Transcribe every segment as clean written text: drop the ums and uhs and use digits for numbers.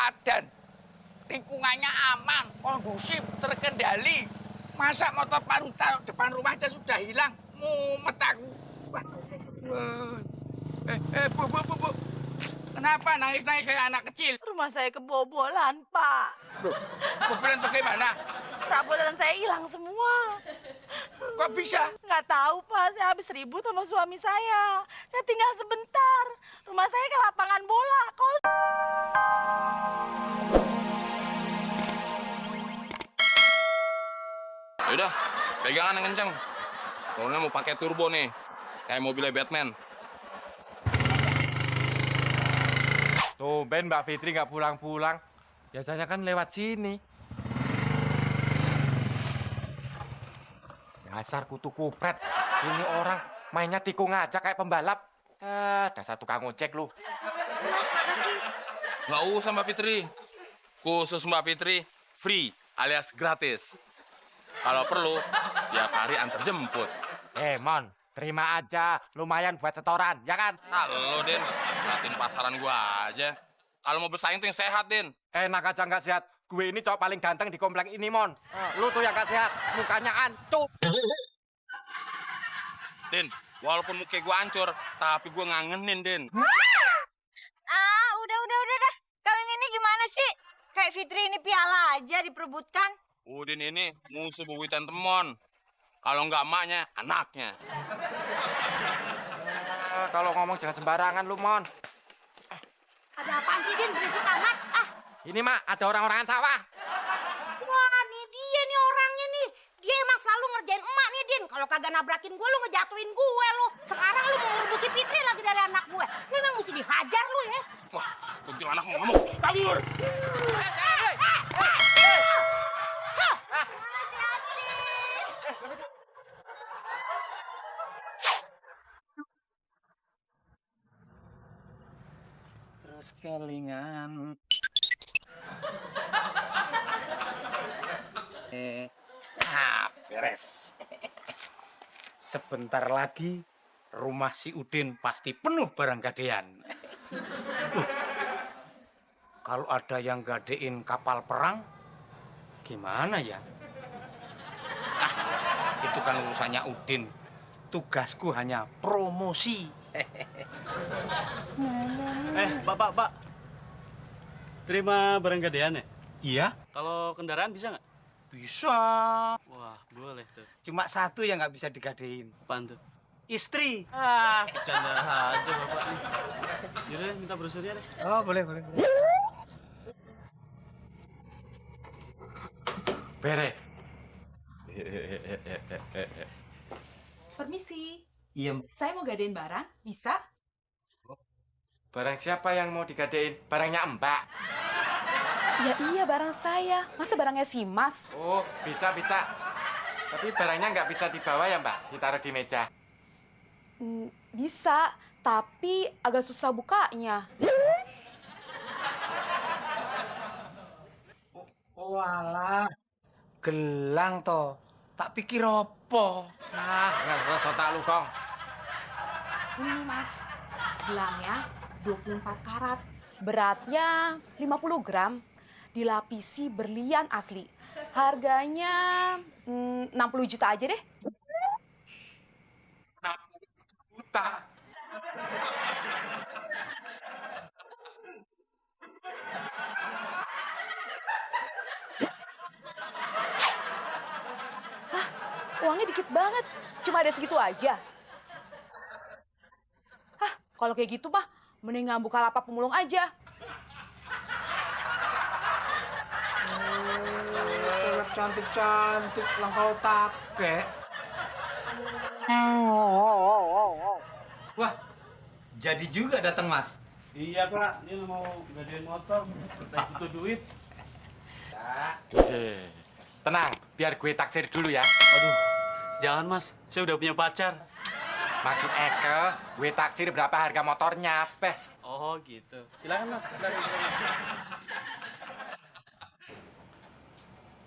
padan. Lingkungannya aman, kondusif, terkendali. Masa motor parutan depan rumah aja sudah hilang? Mumet aku. Wah. Bu. Kenapa nangis-nangis kayak anak kecil? Rumah saya kebobolan, Pak. Loh, kebobolan bagaimana? Perabotan saya hilang semua. Kok bisa? Nggak tahu, Pak. Saya habis ribut sama suami saya. Saya tinggal sebentar. Rumah saya ke lapangan bola. Yaudah, pegangan yang kenceng. Soalnya mau pakai turbo nih, kayak mobilnya Batman. Tumben Mbak Fitri nggak pulang-pulang. Biasanya kan lewat sini. Dasar kutu kupret. Ini orang mainnya tikung aja kayak pembalap. Dasar tukang ojek lu. Nggak usah Mbak Fitri. Khusus Mbak Fitri, free alias gratis. Kalau perlu, tiap hari antar jemput. Mon, terima aja. Lumayan buat setoran, ya kan? Halo, Den. Liatin pasaran gua aja. Kalau mau bersaing tuh yang sehat, Den. Enak aja nggak sehat. Gue ini cowok paling ganteng di komplek ini, Mon. Lu tuh yang nggak sehat. Mukanya hancur. Den, walaupun muka gua hancur, tapi gua ngangenin, Den. Udah dah. Kalian ini gimana sih? Kayak Fitri ini piala aja diperebutkan. Udin ini musuh bebuyutan temon. Kalau nggak emaknya, anaknya. Kalau ngomong jangan sembarangan lu, Mon. Ada apaan sih, Din? Berisik amat. Ini, Mak, ada orang-orangan sawah. Wah, nih dia nih orangnya nih. Dia emang selalu ngerjain emak nih, Din. Kalau kagak nabrakin gue, lu ngejatuhin gue lu. Sekarang lu mau ngerebutin Fitri lagi dari anak gue. Lu emang mesti dihajar lu ya. Wah, kuntilanak mau ngomong. Kabur! Terus kelingan. Beres. Sebentar lagi rumah si Udin pasti penuh barang gadean. Kalau ada yang gadein kapal perang, gimana ya? Itu kan urusannya Udin. Tugasku hanya promosi. Pak. Terima barang gadean ya? Iya, Kalau kendaraan bisa nggak? bisa. Wah, boleh tuh. Cuma satu yang nggak bisa digadein. Apaan tuh? Istri. Bercanda aja, Bapak. Yaudah, minta brosurnya deh. Oh, boleh. Bere. Permisi, Iya, saya mau gadein barang, bisa? Barang siapa yang mau digadein? Barangnya Mbak. Ya iya, barang saya. Masa barangnya si Mas? Oh, bisa. Tapi barangnya nggak bisa dibawa ya, Mbak? Ditaruh di meja. Bisa, tapi agak susah bukanya. walah. Gelang toh. Tak pikir apa. Ngeres otak lu, Kong. Ini Mas, gelangnya 24 karat. Beratnya 50 gram. Dilapisi berlian asli. Harganya 60 juta aja deh. Juta. Uangnya dikit banget. Cuma ada segitu aja. Kalau kayak gitu mah, mendingan buka lapak pemulung aja. Cantik-cantik lang kau take. Wah, jadi juga datang Mas. Iya, Pak. Ini mau gadein motor. Saya butuh duit. Tenang, biar gue taksir dulu ya. Aduh, jangan, Mas. Saya udah punya pacar. Maksud Eke, gue taksir berapa harga motornya, Peh. Oh, gitu. Silakan, Mas. Silakan.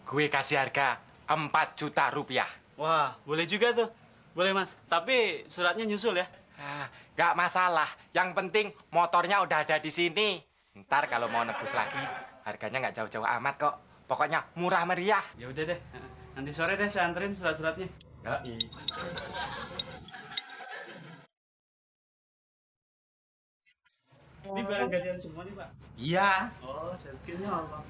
Gue kasih harga 4 juta rupiah. Wah, boleh juga tuh. Boleh, Mas. Tapi suratnya nyusul ya. Gak masalah. Yang penting motornya udah ada di sini. Ntar kalau mau nebus lagi, Harganya nggak jauh-jauh amat kok. Pokoknya murah meriah. Ya udah deh. Nanti sore deh saya anterin surat-suratnya. Yoi. Ini barang gantian semua nih, Pak. Iya. Oh, servisnya apa?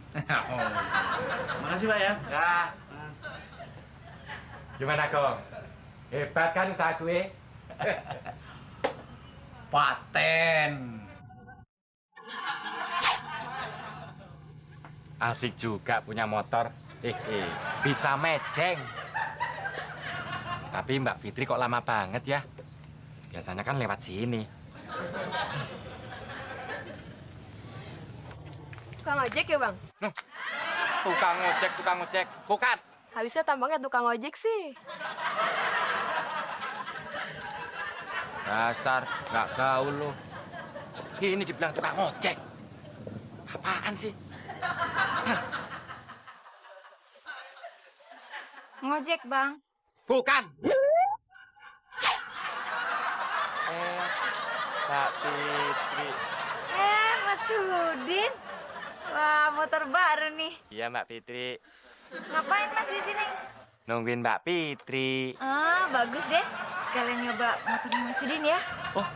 Makasih, Pak ya. Ya, Mas. gimana Gong? Hebat kan usaha gue? Paten. Asik juga punya motor. Bisa mejeng. Tapi Mbak Fitri kok lama banget ya? Biasanya kan lewat sini. Tukang ojek ya, Bang? Tukang ojek. Bukan. Habisnya tampangnya tukang ojek sih. Dasar, nggak gaul lo. Ini dibilang tukang ojek. Apaan sih? Ngojek, Bang. Bukan. Mbak Fitri. Mas Udin. Wah, motor baru nih. Iya, Mbak Fitri. Ngapain Mas di sini? Nungguin Mbak Fitri. Ah, bagus deh. Sekalian nyoba motornya Mas Udin ya. Oh,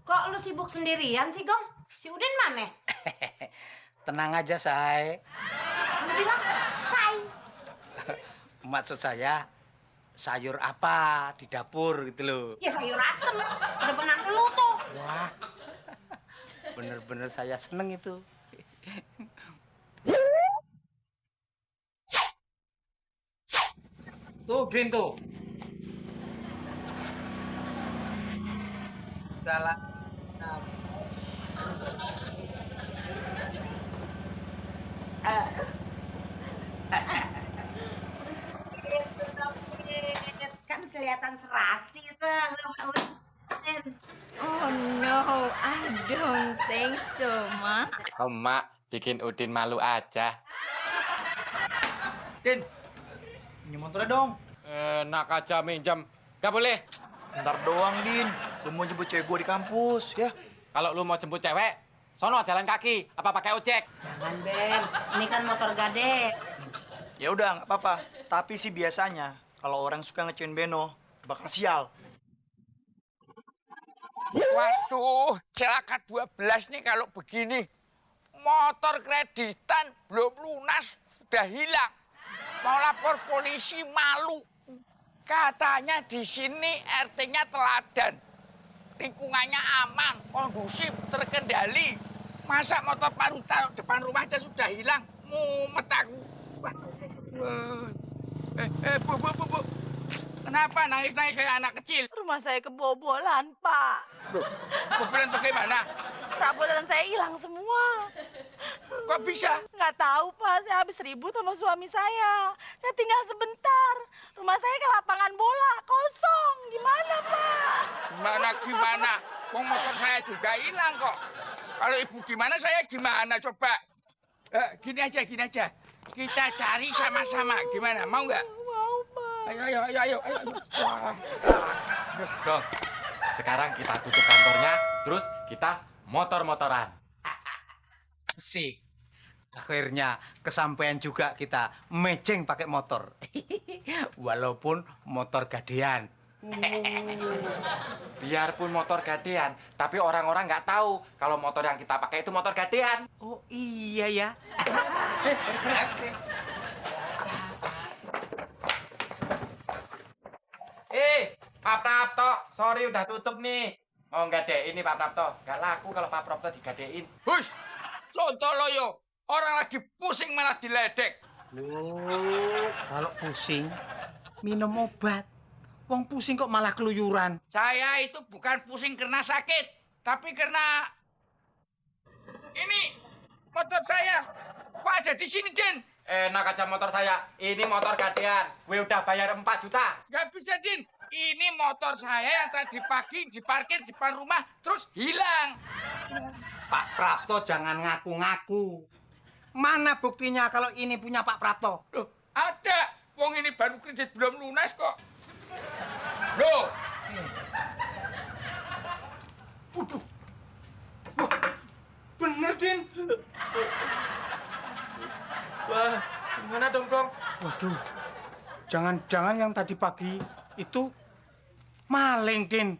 Kok lu sibuk sendirian sih, Gong? Si Udin mana? Tenang aja, Say. Lu bilang, say. Maksud saya, sayur apa di dapur gitu loh. Ya sayur asem. Depanan lu tuh. Wah, bener-bener saya seneng itu. Tuh, Din tuh. Salah. Kan kelihatan serasi tuh sama Udin. Oh no, I don't think so, Ma. Emak bikin Udin malu aja. Din, ini motornya dong. Enak aja minjem. Gak boleh. Ntar doang, Din. Gue mau jemput cewek gue di kampus, ya. Kalau lu mau jemput cewek, sono jalan kaki. Apa pakai ojek? Jangan, Ben. Ini kan motor gade. Ya udah, nggak apa-apa. Tapi sih biasanya, kalau orang suka ngecewain Beno, bakal sial. Waduh, celaka 12 nih kalau begini. Motor kreditan belum lunas, sudah hilang. Mau lapor polisi malu. Katanya di sini RT-nya teladan. Lingkungannya aman, kondusif, terkendali. Masa motor baru taruh depan rumah aja sudah hilang? Mumet aku. Bu. Kenapa nangis-nangis kayak anak kecil? Rumah saya kebobolan, Pak. Kebobolan bagaimana? Perabotan saya hilang semua. Kok bisa? Nggak tahu, Pak. Saya habis ribut sama suami saya. Saya tinggal sebentar. Rumah saya ke lapangan bola, kosong. Gimana, Pak? Gimana? Wong motor saya juga hilang kok. Kalau ibu gimana, saya gimana coba? Gini aja. Kita cari sama-sama. Gimana? Mau nggak? Mau, Pak. Ayo. Wah. Gong, sekarang kita tutup kantornya, terus kita motor-motoran. Sih. Akhirnya kesampaian juga kita mejeng pakai motor. Walaupun motor gadean. Biarpun motor gadean, tapi orang-orang nggak tahu kalau motor yang kita pakai itu motor gadean. Oh iya ya. Pak Prapto, sorry udah tutup nih. Mau gadein nih Pak Prapto. Nggak laku kalau Pak Prapto digadein. Hush! Sontoloyo! Orang lagi pusing malah diledek. Loh, kalau pusing minum obat. Wong pusing kok malah keluyuran. Saya itu bukan pusing karena sakit, tapi karena ini motor saya. Kok ada di sini, Din? Enak aja motor saya. Ini motor gadean. Gue udah bayar 4 juta. Gak bisa, Din. Ini motor saya yang tadi pagi diparkir di depan rumah, terus hilang. Pak Prapto jangan ngaku-ngaku. Mana buktinya kalau ini punya Pak Prapto? Loh, ada. Wong ini baru kredit belum lunas kok. Loh. Bener, Din. Wah, gimana dong, Kong? Waduh, jangan-jangan yang tadi pagi itu maling, Din.